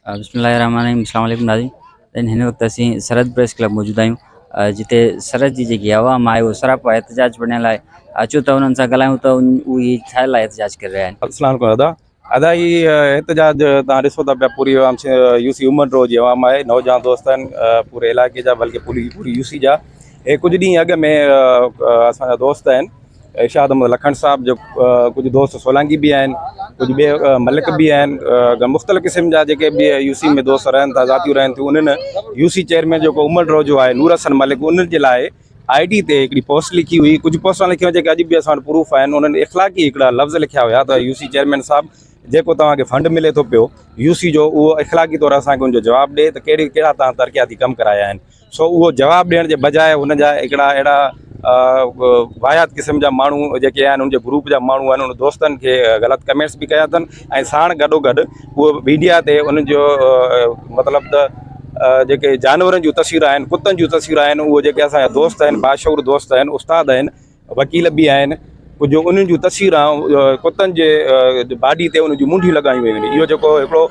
بسم الله الرحمن الرحيم السلام عليڪم ناظرين هن وقت اسين سرحد پريس ڪلب موجود آهيون جتي سرحد جي جيڪي عوام آهي اهو سراپا احتجاج بڻيل آهي اچو ته انهن سان ڳالهايون ته اهي ڇا لاء احتجاج ڪري رهيا آهن. السلام عليڪم ادا ادا هي احتجاج تان ڏسو ٿا پيا پوري عوام يو سي عمر رو جي عوام آهي نوجوان دوست آهن پوري علائقي جا بلڪه پوري پوري يو سي جا هي ڪجهه ڏينهن اڳ ۾ اسان جا دوست آهن ارشاد احمد لکڻ صاحب جو ڪجهه دوست سولانگي به آهن ڪجهه ٻئي ملڪ به آهن مختلف قسم جا جيڪي به يو سي ۾ دوست رهن ٿا ذاتيون رهن ٿيون انهن يو سي چيئرمين جيڪو عمر رو جو آهي نور حسن ملڪ انهن جي لاء I D تي هڪڙي پوسٽ لکي هئي ڪجهه پوسٽون لکيون جيڪي اڄ به اسان وٽ پروف آهن انهن اخلاقي هڪڙا لفظ لکيا هيا ته يو سي چيئرمين صاحب جيڪو توهان کي فنڊ ملي ٿو پيو يو سي جو اهو اخلاقي طور اسان کي ان جو جواب ڏي ته ڪهڙي ڪهڙا توهان ترقياتي ڪم ڪرايا آهن سو اهو جواب ڏيڻ جي بجاء هن جا هڪڙا اهڙا واهيات قسم جا ماڻهو جيڪي آهن ان جي گروپ جا ماڻهو آهن ان دوستن کي غلط ڪمينٽس به ڪيا اٿن ۽ ساڻ گڏو گڏ اهو ميڊيا تي ان جو مطلب ته جيڪي جانورن جون تصويرون آهن ڪتن جون تصويرون آهن اهو جيڪي اسانجا دوست آهن باشعور دوست آهن استاد آهن وڪيل به آهن ڪجهه انهن جون تصويران ڪتن جي باڊي تي انهن جون منڍيون لڳايون ويون آهن اهو جيڪو هڪڙو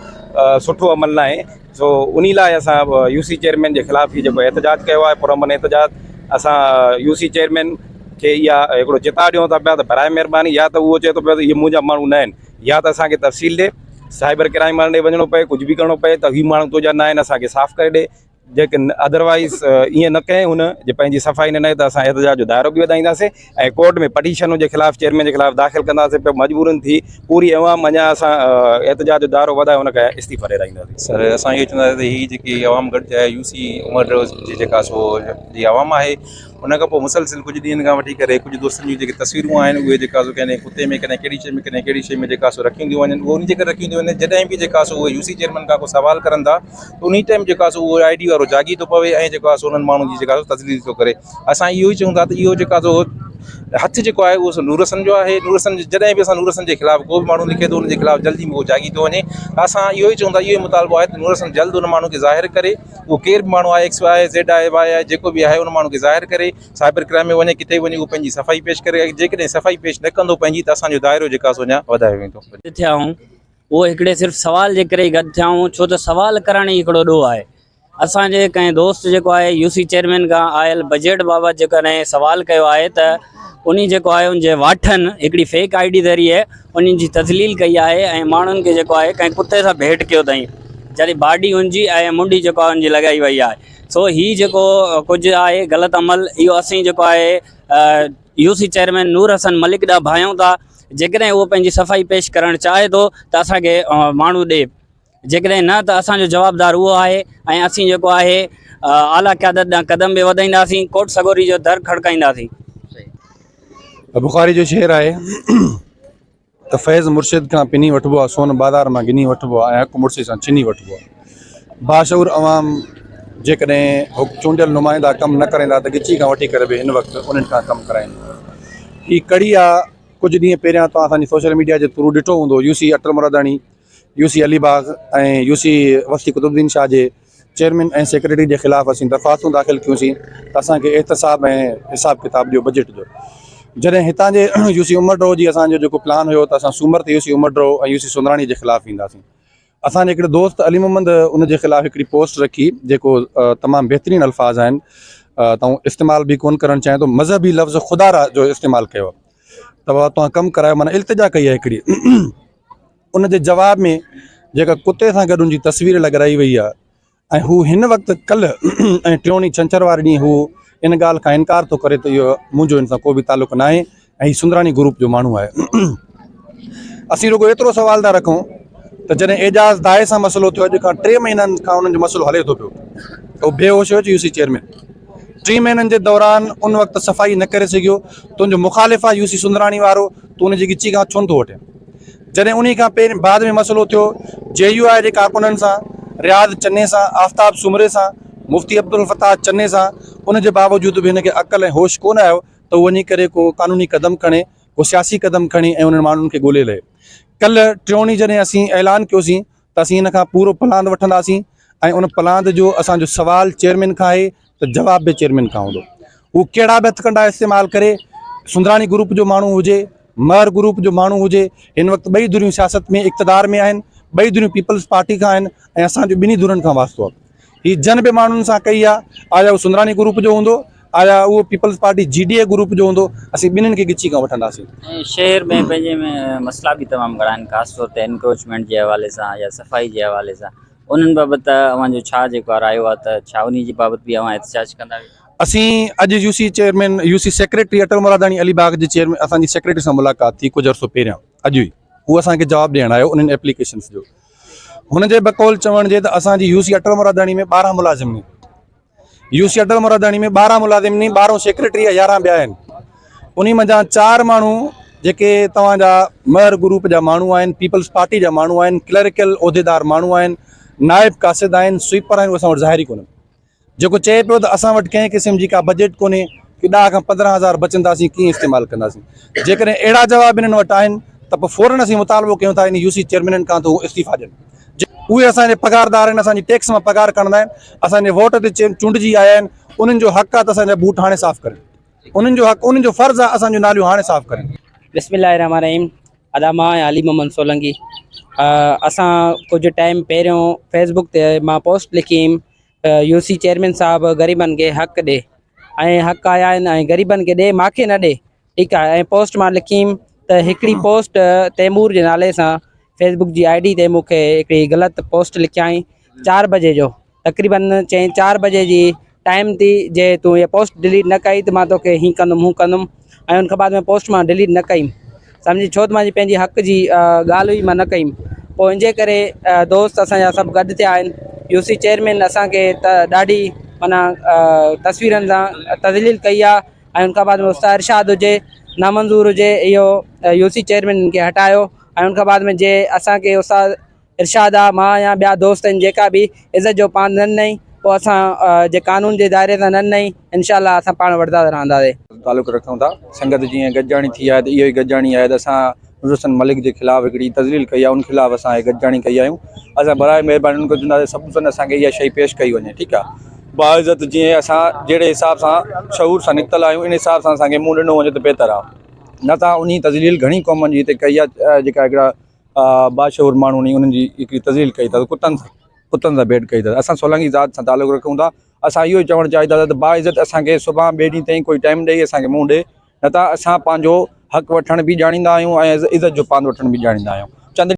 سٺو عمل ناهي سو انهي لاء اسان يو سي چيئرمين جي خلاف هي جيڪو احتجاج ڪيو آهي پرامن احتجاج اسان يو سي چيئرمين کي اها هڪڙو چتاء ڏيون ٿا پيا ته برائي مهرباني يا ته اهو چئي ٿو پيو ته اهي منهنجا ماڻهو نه آهن يا ته اسان کي تفصيل ڏي سائبر ڪرائيم وارن ڏي وڃڻو پئي ڪجهه به ڪرڻو پئي ته هي ماڻهو تنهنجا نه آهن اسان کي صاف ڪري ڏي جيڪڏهن ادروائيز ائين نه ڪئي هن جي پنهنجي صفائي نه ڏني ته اسان احتجاج جو دائرو به وڌائينداسين ۽ ڪورٽ ۾ پٽيشن ان جي خلاف چيئرمين جي خلاف داخل ڪنداسين پوء مجبورن ٿي پوري عوام اڃا اسان احتجاج جو دائرو وڌائي ان کي استعيفا ڏيرائينداسين. سر اسان اهو چونداسين ته هي جيڪي عوام گڏ آهي يو سي عمر روز جي جيڪا سو جي عوام آهي ان کان پوء مسلسل ڪجهه ڏينهن کان وٺي ڪري ڪجهه دوستن جون جيڪي تصويرون آهن اهي جيڪا سو ڪنهن ڪتي ۾ ڪڏهن ڪهڙي شيء ۾ ڪڏهن ڪهڙي شيء ۾ جيڪا سو رکيون ٿيون وڃن اهو ان جي ڪري رکيون ٿيون وڃن جڏهن به جيڪا سو اهي يو سي چيئرمين کان ڪو سوال ڪرن ٿا ته انهي ٽائيم جيڪا سو اهو I D وارو جاڳي ٿو پوي ۽ جيڪو آهي سو انهن ماڻهن جي جيڪا سو تذليل ٿو ڪري اسان اهو ئي چئون ٿا ته اهو جيڪا سو هٿ جيڪو آهي اهو سو نور حسن جو آهي نور حسن جڏهن به اسان نور حسن جي خلاف ڪو به ماڻهو لکي ٿو ان جي خلاف جلدي اهو جاڳي ٿو وڃي اسان اهو ئي چئون ٿا اهو ئي مطالبو آهي ته نور حسن جلد ان ماڻهو کي ظاهر ڪري اهو ڪير به ماڻهو آهي ايڪس آهي زيڊ آهي واء آهي جيڪو به آهي ان ماڻهو کي ظاهر ڪري سائبر ڪرائم ۾ وڃي ڪٿي به وڃي اهو پنهنجي صفائي پيش ڪري جيڪڏهن صفائي پيش نه ڪندو پنهنجي ته اسان جو دائرو جيڪا سو اڃا وڌايو ويندو. گڏ ٿيا آهيون اهو هڪڙي صرف سوال جي ڪري ئي گڏ ٿيا آهيون ڇو ته سوال ڪرڻ ئي هڪڙو ڏوهه آهي اسان جي ڪنهن دوست جيڪو آهي يو سي چيئرمين کان آيل بجيٽ بابت جيڪڏهن سوال ڪيو آهي ته انهي جيڪو آهي ان جي واٺن هڪڙي فيڪ I D ذريعي انهن جي تذليل ڪئي آهي ۽ ماڻهن کي جيڪو آهي ڪنهن ڪتي سان ڀيٽ ڪيو اٿائين جڏهن باڊي ان جي ۽ منڍي جيڪو آهي ان جي لڳائي وئي آهي سو هي جيڪو ڪجهه آهي غلط عمل اهو اسين جيڪو آهي U C chairman Noor Hassan Malik ڏانهن ڀانيون ٿا جيڪڏهن اهو پنهنجي صفائي پيش ڪرڻ چاهي ٿو ته اسان کي ماڻهو ڏي جيڪڏهن نه ته اسان جو جوابدار اهو آهي ۽ اسين جيڪو آهي اعليٰ قيادت ڏانهن قدم به وڌائينداسين ڪوٽ سڳوري جو در کڙڪائينداسين. بخاري جو شعر آهي ته فيض مرشد کان پني وٺبو آهي سون بازار مان گني وٺبو آهي ۽ حق مڙسي سان ڇني وٺبو آهي. باشعور عوام جيڪڏهن هڪ چونڊيل نمائندا ڪم نه ڪرائيندا ته ڳچي کان وٺي ڪري به هن وقت انهن کان ڪم ڪرائين. هي ڪڙي آ ڪجهه ڏينهن پهريان توهان اسان جي سوشل ميڊيا جي ٿرو ڏٺو هوندو U C Atal Muradani U C Ali Bagh ۽ U C Wasti Qutb Uddin Shah جي چيئرمين ۽ سيڪريٽري جي خلاف اسين درخواستون داخل ڪيون سين ته اسان کي احتساب ۽ حساب ڪتاب ڏيو بجيٽ جو جڏهن هتان جي يو سي عمر ڊرو جي اسان جو جيڪو پلان هيو ته اسان سومر تي U C Umar Dro ۽ U C Sundrani جي خلاف وينداسين اسان جي هڪڙي دوست علي محمد ان جي خلاف هڪڙي پوسٽ رکي جيڪو تمام بهترين الفاظ آهن تون استعمال به ڪون ڪرڻ چاهيان ٿو مذهبي لفظ خدا را جو استعمال ڪيو ته بابا توهان ڪم ڪرايو معنی التجا ڪئي آهي هڪڙي ان جي جواب ۾ جيڪا ڪتي سان گڏ ان جي تصوير لڳرائي وئي آهي ۽ هو هن وقت ڪلهه ۽ ٽيون ڏينهن ڇنڇر واري ڏينهن هو ان ڳالهه کان انڪار ٿو ڪري ته اهو منهنجو ان سان ڪو به تعلق ناهي ۽ هي سندراني گروپ جو ماڻهو آهي اسين رڳو ايترو سوال ٿا رکون ته جڏهن اعجاز دائي سان مسئلو ٿيو اڄ کان ٽي مهينن کان انهن جو مسئلو هلي ٿو پيو ته هو بي هوش هيو يو سي چيئرمين ٽي مهينن جي دوران ان وقت صفائي نه ڪري سگهيو تنهنجو مخالف آهي يو سي سندراني وارو تون ان جي ڳچي کان ڇو نٿو وٺين جڏهن انهي کان پهرين بعد ۾ مسئلو ٿيو جي يو آء جي ڪارڪنن سان، رياض چني سان، آفتاب سومري سان، مفتي عبدالفتاح چني سان، ان جي باوجود به هن کي عقل ۽ هوش ڪونه آيو ته هو وڃي ڪري ڪو قانوني قدم کڻي، ڪو سياسي قدم کڻي ۽ انهن ماڻهن کي ڳولي لهي. ڪلهه ٽيون ڏينهن جڏهن اسين اعلان ڪيوسين ته اسين هن کان پورو پلاند وٺنداسين ۽ ان پلاند جو اسان جو سوال چيئرمين کان آهي ته جواب به چيئرمين کان هوندو. هو ڪهڙا به هٿڪنڊا استعمال ڪري، سندراني گروپ جو ماڻهو هجي، مهر گروپ جو ماڻهو هجي، هن وقت ٻئي ڌريون سياست ۾ اقتدار ۾ آهن، ٻئي ڌريون پيپلز پارٽي کان آهن ۽ اسان جو ٻنهي ڌرين کان واسطو آهي. هي جن به ماڻهن سان ڪئي آهي، آيا اهو سندراني گروپ جو هوندو، آيا اهو peoples party G D A group جو هوندو، اسين ٻنهين کي ڳچي کان وٺنداسين. ۽ شهر ۾ پنهنجي ۾ مسئلا به تمام گهڻا آهن خاص طور تي انڪروچمينٽ جي حوالي سان يا صفائي جي حوالي سان انهن بابت اوهان جو ڇا جيڪو آهي رايو آهي ته ڇا انهي جي بابت به اوهان احتجاج ڪندا ويندا؟ اسين اڄ U C chairman U C secretary Atal Muradani Ali Bagh جي چيئرمين اسان جي سيڪريٽري سان ملاقات ٿي ڪجهه عرصو پهريان اڄ ئي هو اسان کي جواب ڏيڻ آيو انهن ايپليڪيشنس جو هن جي بقول چوڻ جي ته اسان جي يو سي اٽل مراداڻي ۾ 12 ملازم ني يو سي اٽل مراداڻي ۾ 12 ملازم ني 12 سيڪريٽري 11 ٻيا آهن انهي منجهان چار ماڻهو جيڪي توهان جا مهر گروپ جا ماڻهو آهن پيپلز پارٽي جا ماڻهو آهن ڪلرڪل عهديدار ماڻهو آهن نائب قاصد آهن سوئپر آهن اهي اسان وٽ ظاهر ئي ڪونهن جيڪو چئي پيو ته اسان وٽ ڪنهن قسم جي ڪا بجيٽ ڪونهي ڪي ڏهه کان 15 هزار بچن ٿا اسين ڪيئن استعمال ڪنداسين جيڪڏهن اهڙا جواب انهن وٽ آهن ته پوء فورن اسين مطالبو ڪيون ٿا ان يو سي چيئرمينن کان ته هو استعيفا ڏين اهي اسان جي پگهاردار آهن اسان جي ٽيڪس مان پگهار کڻندا آهن اسان جي ووٽ تي چونڊجي آيا آهن انهن جو حق آهي ته اسان جا بوٽ هاڻي صاف ڪرين انهن جو حق انهن جو فرض آهي اسان جون ناليون هاڻي صاف ڪرين. بسم الله الرحمٰن الرحيم ادا مان آهيان علي محمد سولنگي اسان ڪجهه ٽائيم پهريون فيسبوڪ تي مان پوسٽ لکي هيم يو سي چيئرمين صاحب غريبن کي حق ڏي ۽ حق آيا آهن ۽ غريبن کي ڏي ماکي نه ڏي ٺيڪ آهي ۽ پوسٽ مان لکيم ته هڪڙي پوسٽ تيمور جي نالي سان فيسبوڪ جي I D تي مونکي هڪڙي غلط پوسٽ لکيائين چار بجي جو تقريبن چئين چار بجي جي ٽائيم تي جي تون هي پوسٽ ڊليٽ نه ڪئي ته مان توکي هي ڪندم هو ڪندم ۽ ان کان بعد ۾ پوسٽ مان ڊليٽ نه ڪئي سمجهي ڇو ته مانجي پنهنجي حق جي ڳالهه هئي مان نه ڪئي پوء ان جي ڪري دوست اسان جا سڀ گڏ ٿيا آهن يو سي چيئرمين اسان کي ته ڏاڍي معنيٰ تصويرن سان تذليل ڪئي آهي ۽ ان کان بعد ۾ استاد ارشاد هجي نامنظور هجي اهو يو سي چيئرمين کي هٽايو ۽ ان کان بعد ۾ جي اسان کي استاد ارشاد آ مان يا ٻيا دوست آهن جيڪا به عزت جو پاند نه ڏنائين پوء اسان جي قانون جي دائري تان نه ڏنائين انشاء الله اسان پاڻ وڙهندا رهنداسين. تعلق رکون ٿا سنگت جيئن گڏجاڻي ٿي آهي ته اهو ئي گڏجاڻي آهي ته اسان نورحسن ملڪ جي خلاف هڪڙي تذليل ڪئي آهي ان خلاف اسان هي گڏجاڻي ڪئي آهيون اسان براء مهرباني ان کي چونداسين سڀ سن اسان کي اها شيء پيش ڪئي وڃي ٺيڪ آهي باعزت جيئن اسان جهڙي حساب سان شعور سان نڪتل آهيون ان حساب سان اسان کي منهن ڏنو وڃي ته بهتر آهي نه ته انهي تذليل گهڻي قومن جي هتي ڪئي آهي جيڪا هڪڙا باشعور ماڻهو ني انهن جي هڪڙي تذليل ڪئي اٿس ڪتن سان ڪتن سان ڀيٽ ڪئي اٿس اسان سولنگي ذات سان تعلق رکون ٿا اسان اهو ئي چوڻ چاهينداسين ته باعزت اسان کي سڀان ٻئي ڏينهن تائين ڪوئي ٽائيم ڏئي اسان کي منهن ڏئي نه ته اسان پنهنجو حق وٺڻ به ڄاڻيندا آهيون ۽ عزت جو پاند وٺڻ به ڄاڻيندا آهيون.